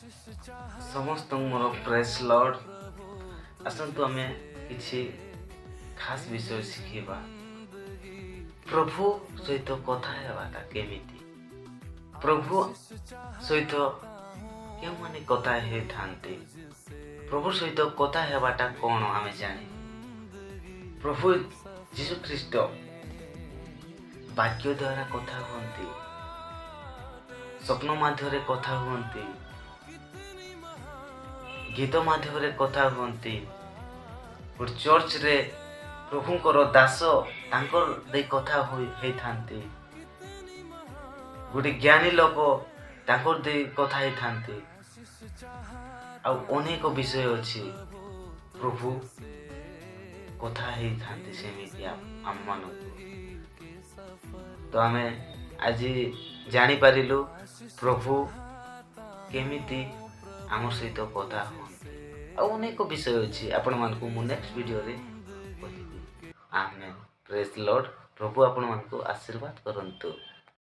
ସମସ୍ତଙ୍କୁ ମୋର ପ୍ରେଜ୍ ଲର୍ଡ଼। ଆସନ୍ତୁ, ଆମେ କିଛି ଖାସ୍ ବିଷୟ ଶିଖିବା। ପ୍ରଭୁ ସହିତ କଥା ହେବାଟା କେମିତି, ପ୍ରଭୁ ସହିତ କେଉଁମାନେ କଥା ହେଇଥାନ୍ତି, ପ୍ରଭୁ ସହିତ କଥା ହେବାଟା କ'ଣ ଆମେ ଜାଣି। ପ୍ରଭୁ ଯୀଶୁଖ୍ରୀଷ୍ଟ ବାକ୍ୟ ଦ୍ୱାରା କଥା ହୁଅନ୍ତି, ସ୍ୱପ୍ନ ମାଧ୍ୟମରେ କଥା ହୁଅନ୍ତି, ଗୀତ ମାଧ୍ୟମରେ କଥା ହୁଅନ୍ତି। ଗୋଟେ ଚର୍ଚ୍ଚରେ ପ୍ରଭୁଙ୍କର ଦାସ ତାଙ୍କର ଦେଇ କଥା ହେଇଥାନ୍ତି। ଗୋଟେ ଜ୍ଞାନୀ ଲୋକ ତାଙ୍କର ଦେଇ କଥା ହେଇଥାନ୍ତି। ଆଉ ଅନେକ ବିଷୟ ଅଛି, ପ୍ରଭୁ କଥା ହେଇଥାନ୍ତି ସେମିତି ଆମମାନଙ୍କୁ। ତ ଆମେ ଆଜି ଜାଣିପାରିଲୁ ପ୍ରଭୁ କେମିତି ଆମ ସହିତ କଥା ହୁଅନ୍ତି। ଆଉ ଅନେକ ବିଷୟ ଅଛି, ଆପଣମାନଙ୍କୁ ମୁଁ ନେକ୍ସଟ ଭିଡ଼ିଓରେ କହିବି। ଆମେନ୍। ପ୍ରେଜ୍ ଲର୍ଡ଼। ପ୍ରଭୁ ଆପଣମାନଙ୍କୁ ଆଶୀର୍ବାଦ କରନ୍ତୁ।